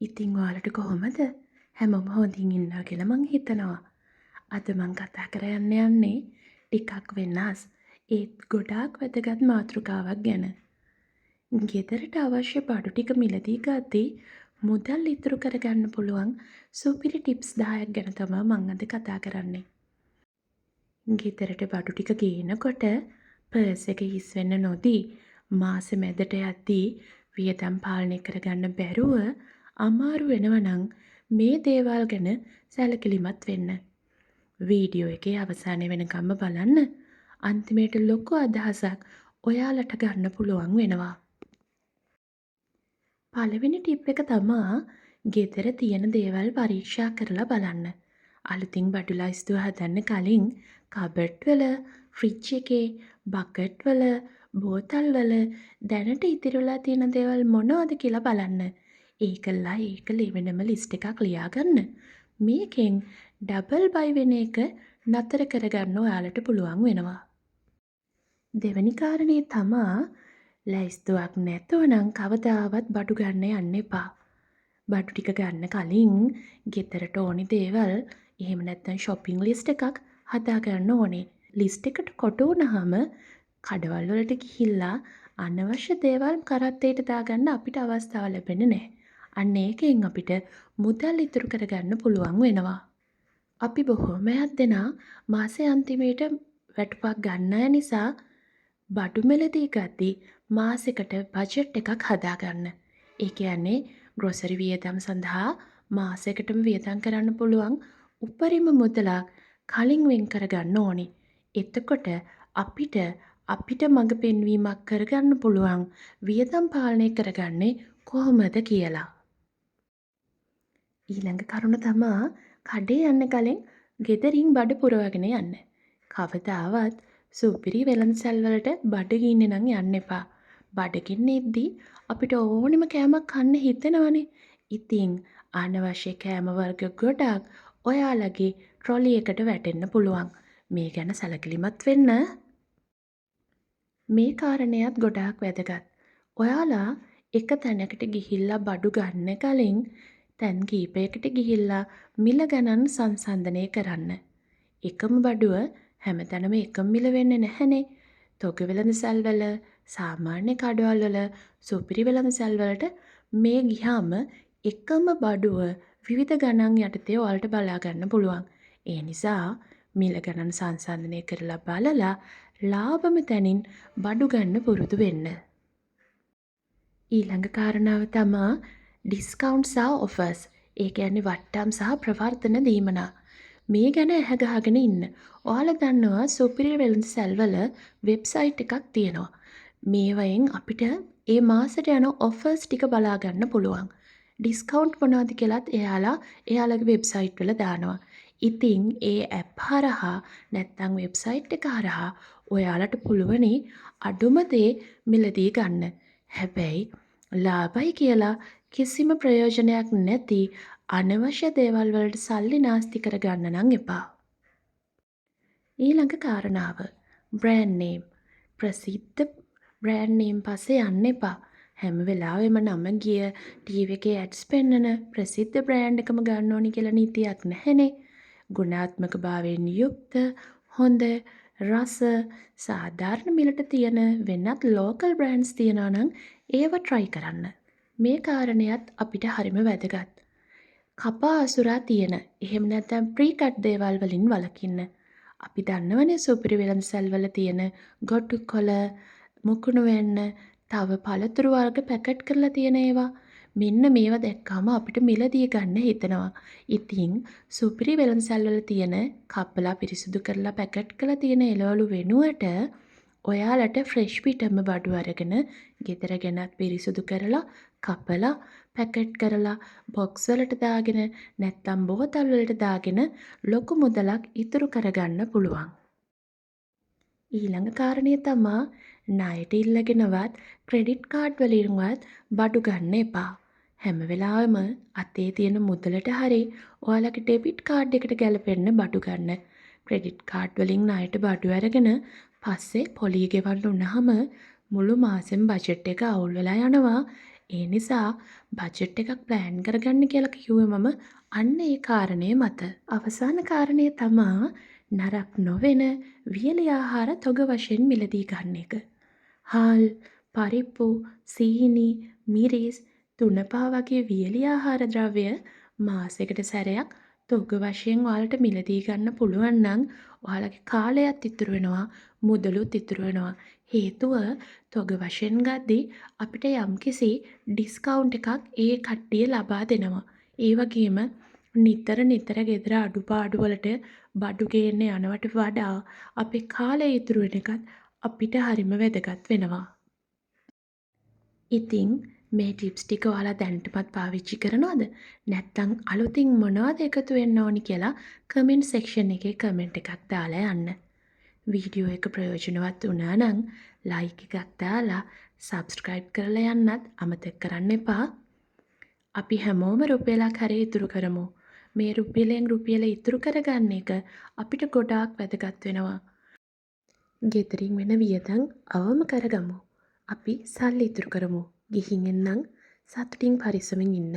ඉතින් ඔයාලට කොහොමද? හැමෝම හොඳින් ඉන්නවා කියලා මං හිතනවා. අද මං කතා කරන්න යන්නේ ටිකක් වෙනස් ඒත් ගොඩාක් වැදගත් මාතෘකාවක් ගැන. ගෙදරට අවශ්‍ය බඩු ටික මිලදී ගද්දී මුදල් ඉතුරු කරගන්න පුළුවන් සුපිරි ටිප්ස් 10ක් ගැන තමා මං අද කතා කරන්නේ. ගෙදරට බඩු ටික ගේනකොට පර්ස් එක හිස් වෙන්න නොදී මාසෙ මැදට යද්දී වියදම් පාලනය කරගන්න බැරුව අමාරු වෙනවා නම් මේ දේවල් ගැන සැලකිලිමත් වෙන්න. වීඩියෝ එකේ අවසානය වෙනකම්ම බලන්න. අන්තිමේට ලොකු අදහසක් ඔයාලට ගන්න පුළුවන් වෙනවා. පළවෙනි ටිප් එක තමා ගෙදර තියෙන දේවල් පරීක්ෂා කරලා බලන්න. අලුතින් බඩු ලයිස්තුව හදන්න කලින් කබඩ් වල, ෆ්‍රිජ් එකේ, බකට් වල, බෝතල් වල දැනට ඉතිරි වෙලා තියෙන දේවල් මොනවද කියලා බලන්න. ඒකලා ඒක වෙනම ලිස්ට් එකක් ලියාගන්න. මේකෙන් ඩබල් බයි වෙන එක නතර කරගන්න ඔයාලට පුළුවන් වෙනවා. දෙවැනි කාරණේ තමා ලැයිස්තුවක් නැතුව නම් කවදාවත් බඩු ගන්න යන්න එපා. බඩු ටික ගන්න කලින් ගෙදරට ඕනි දේවල් එහෙම නැත්නම් ෂොපින් ලිස්ට් එකක් හදාගන්න ඕනේ. ලිස්ට් එකට කොටු වුණාම කඩවල් වලට ගිහිල්ලා අනවශ්‍ය දේවල් කරත්තේට දාගන්න අපිට අවස්ථාව ලැබෙන්නේ නැහැ. අන්න ඒකෙන් අපිට මුදල් ඉතුරු කරගන්න පුළුවන් වෙනවා. අපි බොහෝමයක් දෙනා මාසේ අන්තිමේට වැටුපක් ගන්න අය නිසා බඩු මිලදී ගද්දී මාසෙකට බජට් එකක් හදාගන්න. ඒ කියන්නේ ග්‍රොසරි වියදම් සඳහා මාසෙකටම වියදම් කරන්න පුළුවන් උපරිම මුදලක් කලින් වෙන් කරගන්න ඕනි. එතකොට අපිට අපිට මඟ පෙන්වීමක් කරගන්න පුළුවන් වියදම් පාලනය කරගන්නේ කොහොමද කියලා. ඊළඟ කරුණ තමා කඩේ යන්න කලින් ගෙදරින් බඩ පුරවගෙන යන්න. කවදාවත් සුපිරි වෙළඳසැල් වලට බඩගින්නේ නම් යන්න එපා. බඩගින්න ඉද්දි අපිට ඕනෙම කෑමක් කන්න හිතෙනවනේ. ඉතින් අනවශ්‍ය කෑම වර්ග ගොඩක් ඔයාලගේ ට්‍රොලි එකට වැටෙන්න පුළුවන්. මේ ගැන සැලකිලිමත් වෙන්න. මේ කාරණයත් ගොඩාක් වැදගත්. ඔයාලා එක තැනකට ගිහිල්ලා බඩු ගන්න කලින් තැන් කීපයකට ගිහිල්ලා මිල ගණන් සංසන්දනය කරන්න. එකම බඩුව හැමතැනම එකම මිල වෙන්නේ නැහැනේ. තොග වෙළඳසැල් වල, සාමාන්‍ය කඩවල් වල, සුපිරි වෙළඳසැල් වලට මේ ගිහාම එකම බඩුව විවිධ ගණන් යටතේ ඔයාලට බලා ගන්න පුළුවන්. ඒ නිසා මිල ගණන් සංසන්දනය කරලා බලලා ලාභම තැනින් බඩු ගන්න පුරුදු වෙන්න. ඊළඟ කාරණාව තමා ඩිස්කවුන්ට් සහ ඔෆර්ස්. ඒ කියන්නේ වට්ටම් සහ ප්‍රවර්ධන දීමනා. මේ ගැන ඇහැ ගහගෙන ඉන්න. ඔයාලා දන්නවා සුපිරි වෙළඳසැල් වල වෙබ්සයිට් එකක් තියෙනවා. මේවයෙන් අපිට ඒ මාසෙට යන ඔෆර්ස් ටික බලා ගන්න පුළුවන්. ඩිස්කවුන්ට් මොනවද කියලත් එයාලා එයාලගේ වෙබ්සයිට් වල දානවා. ඉතින් ඒ ඇප් හරහා නැත්තම් වෙබ්සයිට් එක හරහා ඔයාලට පුළුවනි අඩුම දේ මිලදී ගන්න. හැබැයි ලාභයි කියලා කිසිම ප්‍රයෝජනයක් නැති අනවශ්‍ය දේවල් වලට සල්ලි නාස්ති කරගන්න නම් එපා. ඊළඟ කාරණාව බ්‍රෑන්ඩ් නේම්. ප්‍රසිද්ධ බ්‍රෑන්ඩ් නේම් පස්සේ යන්න එපා. හැම වෙලාවෙම නම ගිය ටීවී එකේ ඇඩ්ස් පෙන්නන ප්‍රසිද්ධ බ්‍රෑන්ඩ් එකම ගන්න ඕනි කියලා නීතියක් නැහැනේ. ගුණාත්මක භාවයෙන් යුක්ත හොඳ රස සාධාරණ මිලට තියෙන වෙනත් ලෝකල් බ්‍රෑන්ඩ්ස් තියෙනවා නම් ඒව ට්‍රයි කරන්න. මේ කාරණයත් අපිට හරිම වැදගත්. කපා අසුරා තියෙන එහෙම නැත්නම් ප්‍රී කට් දේවල් වලින් වළකින්න. අපි දන්නවනේ සුපිරි වෙළඳසැල් වල තියෙන ගොටු කොළ, මුකුණු වෙන්න, තව පළතුරු වර්ග පැකට් කරලා තියෙන ඒවා. මෙන්න මේවා දැක්කම අපිට මිලදී ගන්න හිතෙනවා. ඉතින් සුපිරි වෙළඳසැල් වල තියෙන කපලා පිරිසිදු කරලා පැකට් කරලා තියෙන එළවලු වෙනුවට ඔයාලට ෆ්‍රෙෂ් පිටම බඩු අරගෙන ගෙදර ගෙනත් පිරිසිදු කරලා කපලා පැකට් කරලා බොක්ස් වලට දාගෙන නැත්නම් බෝතල් වලට දාගෙන ලොකු මුදලක් ඉතුරු කරගන්න පුළුවන්. ඊළඟ කාරණය තමා ණයට ඉල්ලගෙනවත් ක්‍රෙඩිට් කාඩ් වලින්වත් බඩු ගන්න එපා. හැම වෙලාවෙම අතේ තියෙන මුදලට හරි ඔයාලගේ ඩෙබිට් කාඩ් එකට ගැලපෙන්න බඩු ගන්න. ක්‍රෙඩිට් කාඩ් වලින් ණයට බඩු අරගෙන පස්සේ පොලිය ගෙවන්න වුණාම මුළු මාසෙම බජට් එක අවුල් වෙලා යනවා. ඒ නිසා බජට් එකක් ප්ලෑන් කරගන්න කියලා කිව්වේ මම අන්න ඒ කාරණය මත. අවසාන කාරණය තමා නරක් නොවෙන වියලි ආහාර තොග වශයෙන් මිලදී ගන්න එක. හාල්, පරිප්පු, සීනි, මිරිස්, තුනපහ වගේ වියලි ආහාර ද්‍රව්‍ය මාසෙකට සැරයක් තොග වශයෙන් ඔයාලට මිලදී ගන්න පුළුවන් නම් ඔයාලගේ කාලයත් ඉතුරු වෙනවා, මුදලුත් ඉතුරු වෙනවා. හේතුව තොග වශයෙන් ගද්දි අපිට යම්කිසි ඩිස්කවුන්ට් එකක් ඒ කට්ටිය ලබා දෙනවා. ඒ වගේම නිතර නිතර ගෙදර අඩුපාඩු වලට බඩු ගේන්න යනවට වඩා අපේ කාලය ඉතුරු වෙන එකත් අපිට හරිම වැදගත් වෙනවා. ඉතින් මේ ටිප්ස් ටික ඔයාලා දැනටමත් පාවිච්චි කරනවද? නැත්නම් අලුතින් මොනවද එකතු වෙන්න ඕනි කියලා කමෙන්ට් සෙක්ෂන් එකේ කමෙන්ට් එකක් දාලා යන්න. වීඩියෝ එක ප්‍රයෝජනවත් වුණා නම් ලයික් එකක් දාලා සබ්ස්ක්‍රයිබ් කරලා යන්නත් අමතක කරන්න එපා. අපි හැමෝම රුපියලක් හරි ඉතුරු කරමු. මේ රුපියලෙන් රුපියල ඉතුරු කරගන්න එක අපිට ගොඩාක් වැදගත් වෙනවා. ගෙදරින් වෙන වියදම් අවම කරගමු. අපි සල්ලි ඉතුරු කරමු. ගිහින් එන්නම්. සතුටින් පරිස්සමින් ඉන්න.